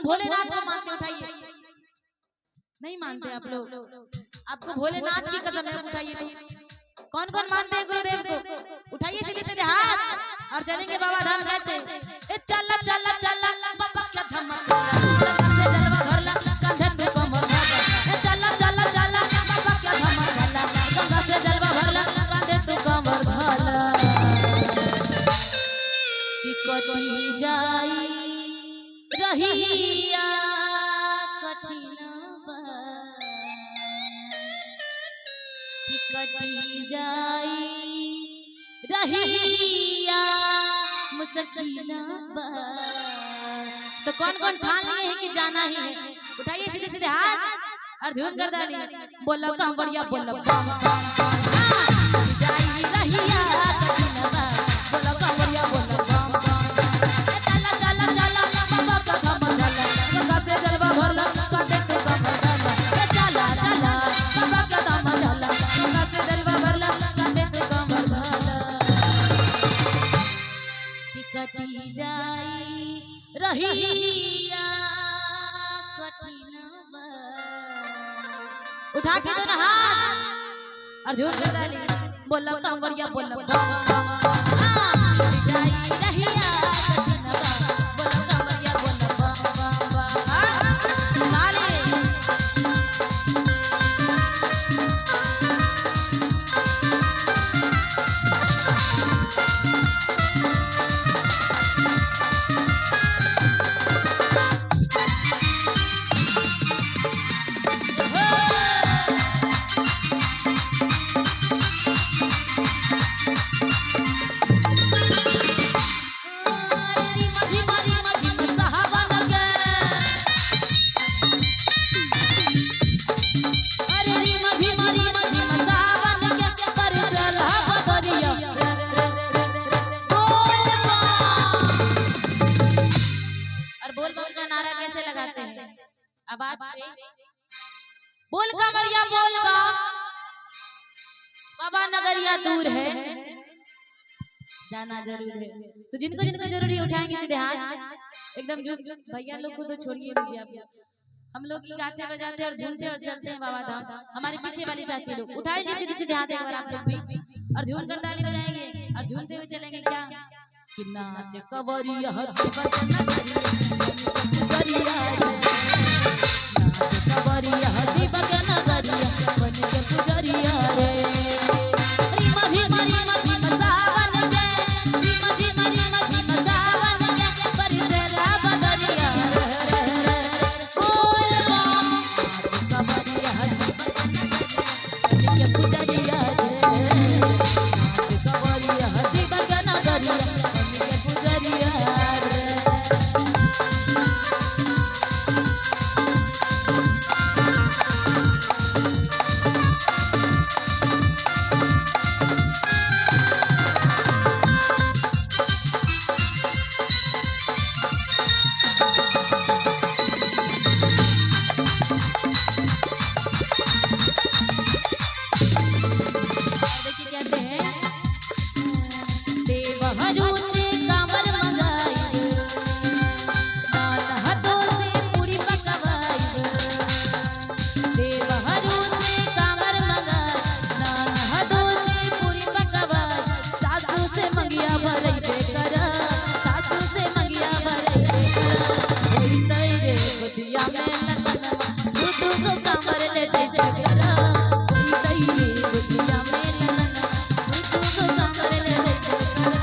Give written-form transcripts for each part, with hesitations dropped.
भोलेनाथ को मानते हैं? उठाइए। नहीं मानते आप लोग? आपको भोलेनाथ की कसम है, उठाइए। तो कौन कौन मानते हैं गुरुदेव को? उठाइए सीधे सीधे हाथ और चलेंगे बाबा धाम कैसे? ए चला चला चला बाबा क्या धम चला, गंगा से जलवा भरला कंधे पे कमर धरला। ए चला चला चला बाबा क्या धम चला, गंगा से जलवा भरला कंधे तू कमर धरला। कि कटी जाई रहिया कठिन बा, कि कटी जाई रहिया मुश्किल बा। तो कौन कौन ठान लिए हैं कि जाना ही है? उठाइए सीधे सीधे हाथ और झूम कर डालिए। बोलो कांवरिया बोलो बम बम बम। हाँ, जाई रहिया कठिन बा, बोलो कांवरिया बोलो बम बम बम। ए चला चला चला बाबा का धाम चला, गंगा से जलवा भरला कंधे पे कमर धरला। ए चला चला बाबा का धाम चला, गंगा से जलवा भरला कंधे पे कमर धरला। कि कटी जाई रहिया कठिन बा। उठा के दोनों हाथ और झूम कर डालिए। बोलो कांवरिया बोलो बम बम बम। हाँ, जाई रहिया कठिन बा, बोलो कांवरिया बोलो बम बम बम। हाँ, ताली। अरे माझी मारी माझी साहबन के, अरे री माझी मारी माझी साहबन के, पर चला बदरिया बोल बम। और बोल बम का नारा कैसे लगाते हैं? आवाज से बोल कमरिया बोल बम, बाबा नगरिया दूर है जाना जरूर है। तो जिनको जिनको जरूरी उठाएंगे सीधे हाथ एकदम झूम। भैया लोग को तो छोड़िए दीजिए आप, हम लोग ही गाते बजाते और झूमते और चलते हैं बाबा धाम। हमारे पीछे वाली चाची लोग उठाइए सीधे सीधे हाथ एक बार आप लोग भी और झूम कर ताली बजाएंगे और झूमते हुए चलेंगे। क्या कि नाच कवरिया हंसी बजना करिया, नाच कवरिया हंसी बजना करिया, बन के पुजरिया रे। री माझी मारी माझी मसावन के, री माझी मारी माझी मसावन के, परिसेला बदरिया रे रे रे। बोल बम, नाच कवरिया हंसी बजना करिया, बन के पुजरिया रे। नाच कवरिया हंसी बजना करिया, बन के पुजरिया रे। और देखिए कहते हैं, देवहरू से कांवर मंगाई, नान हाथों से पूरी पकवाई। देवहरू से कांवर मंगाई, नान हाथों से पूरी पकवाई। सासू से मंगिया भरई बेकरा, सासू से मंगिया भरई बेकरा। होई तई रे गोदिया में ललनवा, दू दू गो कांवर ले जइबे करा। होई तई रे गोदिया में ललनवा, दू दू गो कांवर ले जइबे करा।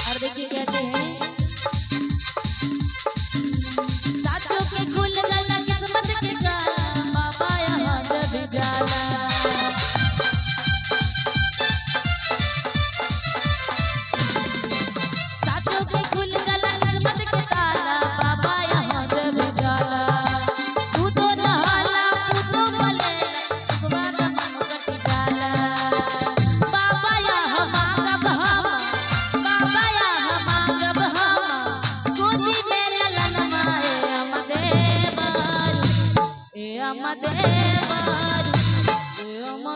और देखिए कहते हैं, साचों के खुल गला किस्मत के ताला, बाबा यहाँ जब जाला। साचों के खुल गला किस्मत के ताला, बाबा यहाँ जब जाला। तू तो नहाला तू तो मले,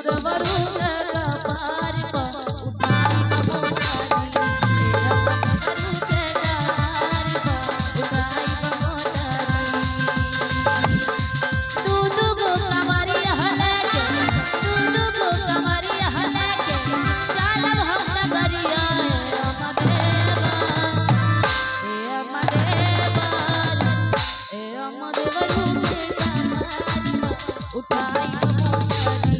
देवरू के कपार पर उठाई बमोटारी। ए अम्मा देवरू के कपार पर उठाई बमोटारी। दू दू गो कमरिया लेके, दू दू गो कमरिया लेके, चलब हम नगरिया। ए अम्मा देवा, ए अम्मा देवा, ए अम्मा देवरू के कपार पर उठाई बमोटारी।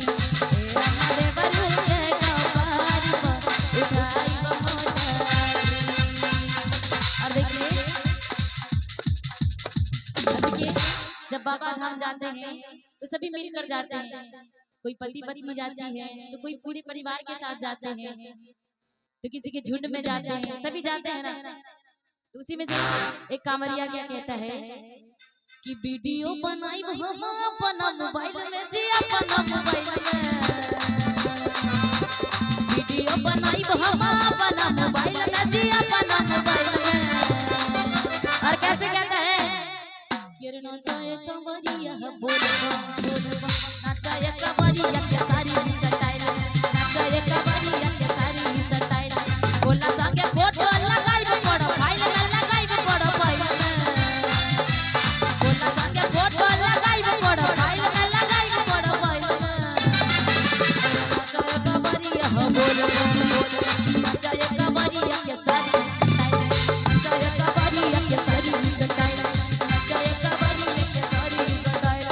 ए अम्मा देवरू के कपार पर उठाई बमोटारी। और देखिए, और देखिए, जब बाबा धाम जाते हैं तो सभी मिलकर जाते हैं। कोई पति पत्नी जाती है तो कोई पूरे परिवार के साथ जाते हैं, तो किसी के झुंड में जाते हैं, सभी जाते हैं ना। तो उसी में से एक कांवरिया क्या कहता है कि वीडियो बनाई हम अपना मोबाइल में जी, अपना मोबाइल में वीडियो बनाई हम अपना मोबाइल में जी, अपना मोबाइल में। और कैसे कहता है, गिरना चाहे कंवरिया बोल बम बोल बम, नाचाए कंवरिया के सारी स्टाइल, नाचाए कंवरिया के सारी स्टाइल। बोला संगे फोटो लगाइब प्रोफाइल में, लगाइब प्रोफाइल में। बोला संगे फोटो लगाइब प्रोफाइल में, लगाइब प्रोफाइल में। नाचाए कंवरिया बोल बम बोल बम, नाचाए कंवरिया के सारी स्टाइल, नाचाए कंवरिया के सारी स्टाइल, नाचाए कंवरिया के सारी स्टाइल।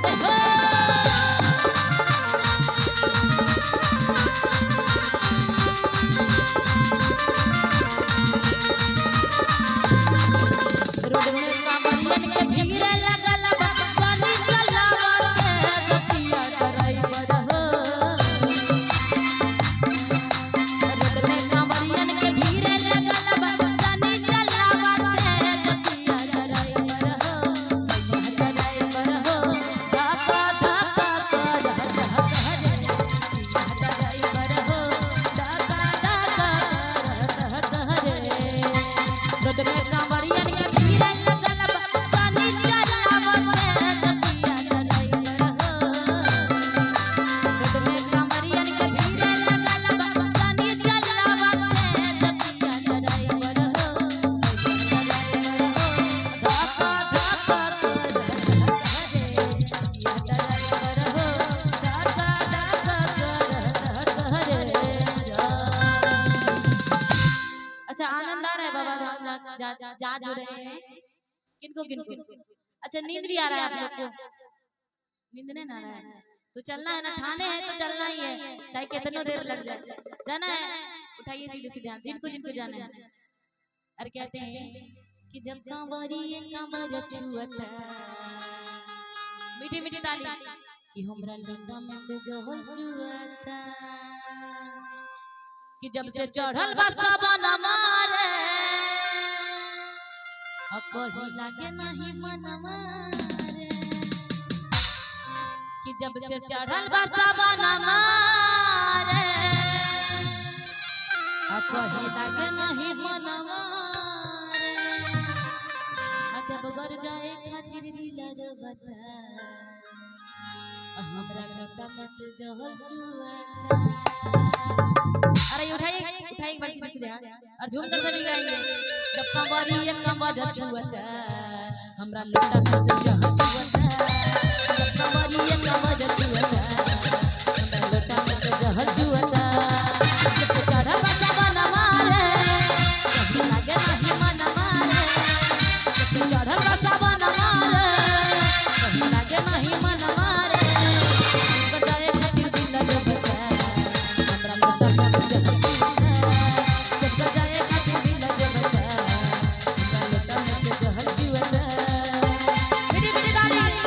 जय हो। रोड में कांवरियन के भीड़ लगल बा, पानी चलावत है सखिया ड्राइवर हो। रोड में कांवरियन के भीड़ लगल बा, पानी चलावत है सखिया ड्राइवर हो। भैया ड्राइवर हो, धक्का धक्का कर हर हर, भैया ड्राइवर हो, धक्का धक्का कर हर हर। रोड में कांवरियन के भीड़ लगल बा, पानी चलावत है सखिया ड्राइवर हो। रोड में कांवरियन के भीड़ लगल बा, पानी चलावत है सखिया ड्राइवर हो। भैया ड्राइवर हो, धक्का धक्का कर हर हर, भैया ड्राइवर हो, धक्का धक्का कर हर हर। अच्छा, आनंद आ रहा है बाबा धाम जा जा जा, जा जो रहे हैं किनको किनको? अच्छा, नींद भी आ रहा है आप लोग को? नींद नहीं ना आ रहा है तो चलना है ना, ठाने हैं तो चलना ही है, चाहे कितनो देर लग जाए, जाना है। उठाइए सीधे सीधे हाथ जिनको जिनको जाना है। और कहते हैं कि जब कांवरिए कांवर छुअता, मीठी मीठी ताली, कि हमरा लोटा में से जहल चुअता, कि जब से चढ़ल बा सावन मारे, आ कहीं लागे नहीं मन मारे। कि जब से चढ़ल बा सावन मारे, आ कहीं लागे नहीं मन मारे। आ देवघर जाए खातिर दिल रोवता, आ हमरा लोटा में से जहल चुअता। अरे उठाइए उठाइए एक बार सीधे सीधे हाथ और झूम कर सभी गाएंगे। जब कंवरिया कंवर छुअता, हमरा लोटा में से जहल चुअता। जब कंवरिया कंवर छुअता, हमरा लोटा में से जहल चुअता। जब चढ़ा बसवन मारे, कहीं लागे नहीं मन मारे। जब चढ़ा बसवन मारे, कहीं लागे नहीं मन मारे। बजाए खातिर दिल रोवता, हमरा लोटा में से जहल चुअता। जब बजाए खातिर दिल रोवता, हमरा लोटा में से जहल चुअता। मिठी मिठी ताली।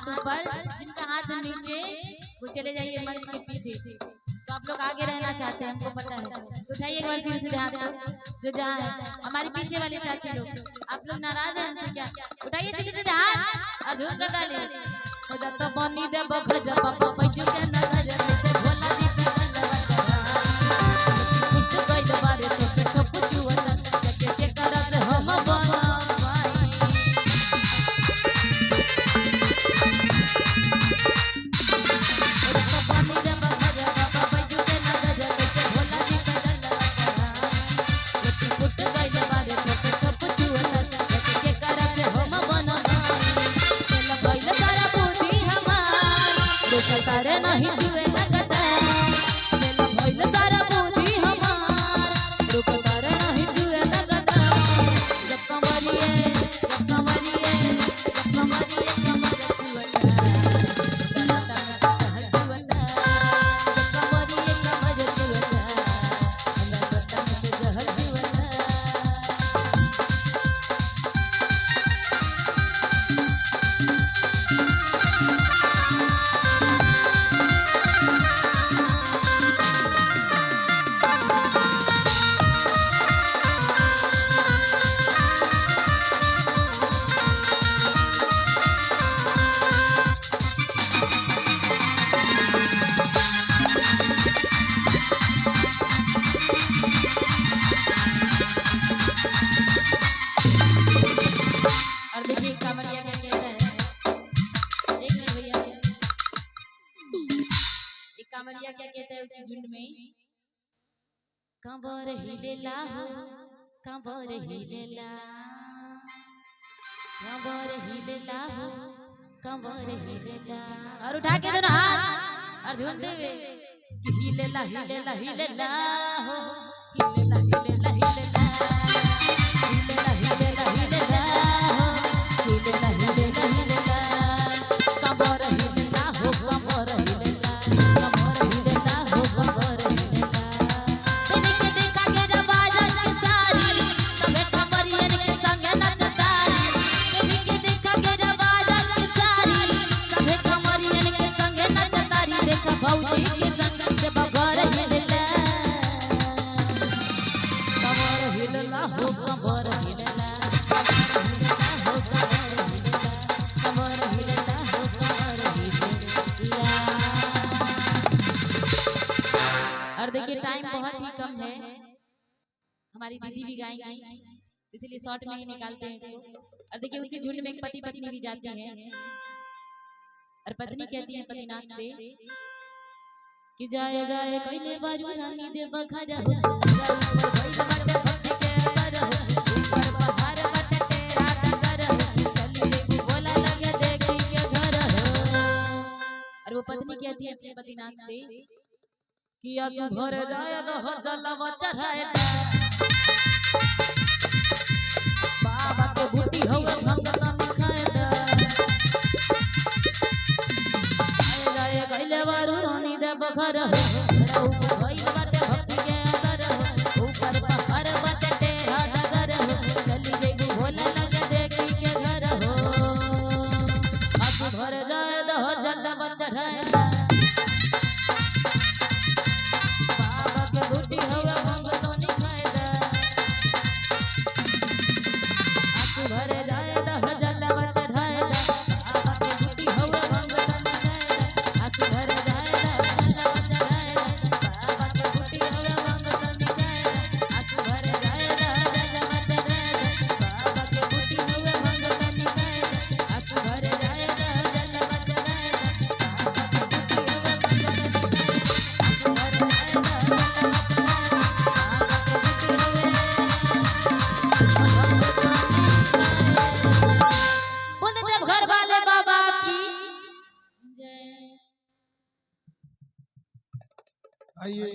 हाथ ऊपर, जिनका हाथ नीचे वो चले जाइए मंच के पीछे। तो आप लोग आगे रहना चाहते हैं, हमको पता है। तो उठाइए एक बार सीधे सीधे हाथ को, जो जहाँ है। हमारे पीछे वाले चाची लोग, आप लोग नाराज हैं हमसे क्या? उठाइए सीधे सीधे हाथ और झूम कर डालिए। हो जाता बनी दे बखर जब पापा पैसे के ना घर कैसे भोला जी पे चलवा कुछ कई दबारे तो पे ठप चुवता के के करत हम बना भाई। नहीं जुए लगता भइल सारा बुद्धि हमार, रुकता रे नहीं जुए लगता। जब कमरिए, जब कमरिए, जब कमरिए कमर छुअता, चहल छुअता। जब कमरिए कमर छुअता, हमरा बटन से जहल छुअता। और देखिए कांवरिया क्या कहता है। एक मिनट भैया, एक कांवरिया क्या कहता है उसी झुंड में। कांवर हिलेला हो, कांवर हिलेला, कांवर हिलेला हो, कांवर हिलेला। और उठा के दोनों हाथ और झूमते हुए कि हिलेला हिलेला हिलेला हो, हिलेला हिलेला हिलेला, हिलेला हिलेला हिलेला हो, हिलेला हिलेला हिलेला, कंबर हिलेला हो, कंबर हिलेला, कंबर हिलेला हो, कंबर हिलेला। मैंने के देखा के रवाजन के सारी, तबे कंबरियन के संगे नचतारी। मैंने के देखा के रवाजन के सारी, तबे कंबरियन के संगे नचतारी। देखा भौजी के संग से बगर हिलेला, कंबर हिलेला हो, कंबर हिलेला, हो कंबर हिलेला, कंबर हिलेला हो, कंबर हिलेला। और देखिए टाइम बहुत ही कम है, हमारी दीदी भी गाएंगी, इसलिए शॉर्ट में ही निकालते हैं इसको। और देखिए उसी झुंड में एक पति पत्नी भी जाती हैं और पत्नी कहती है पतिनाथ से कि जाए जाए कइले बारू रानी दे बखरा हो, ऊपर भइल बाटे भक्ति के असर हो, ऊपर पहाड़ बाटे तेरा डगर हो, चली देबू बोला लगे देखी के घर हो। और वो पत्नी कहती है अपने पतिनाथ से कि आंसू भर जाएगा हो जलवा चढ़ाए, बाबा के बूटी होवे भंग तनी खाए दा। आए जाए गइले बारू रानी दे बखर हो, ऊपर भइल बाटे भक्ति के असर हो, ऊपर पहाड़ बाटे तेरा डगर हो, चली जइबू भोला लगे देखी के घर हो। आंसू भर जाए दहो जलवा चढ़ाए दा, बाबा के बूटी होवे भंग तनी खाए दा। आंसू भर जाए दह जलवा चढ़ाए दा, बाबा के बूटी होवे भंग तनी खाए दा। आंसू भर जाए दह जलवा चढ़ाए दा, बाबा के बूटी होवे भंग तनी खाए दा। आंसू भर जाए दह जलवा चढ़ाए दा, बाबा के बूटी होवे भंग तनी खाए दा। आंसू भर जाए दह जलवा चढ़ाए दा, बाबा के बूटी होवे भंग तनी खाए दा। आंसू भर जाए दह जलवा चढ़ाए दा, बाबा के बूटी होवे बोले देव घर वाले बाबा की जय। आइए।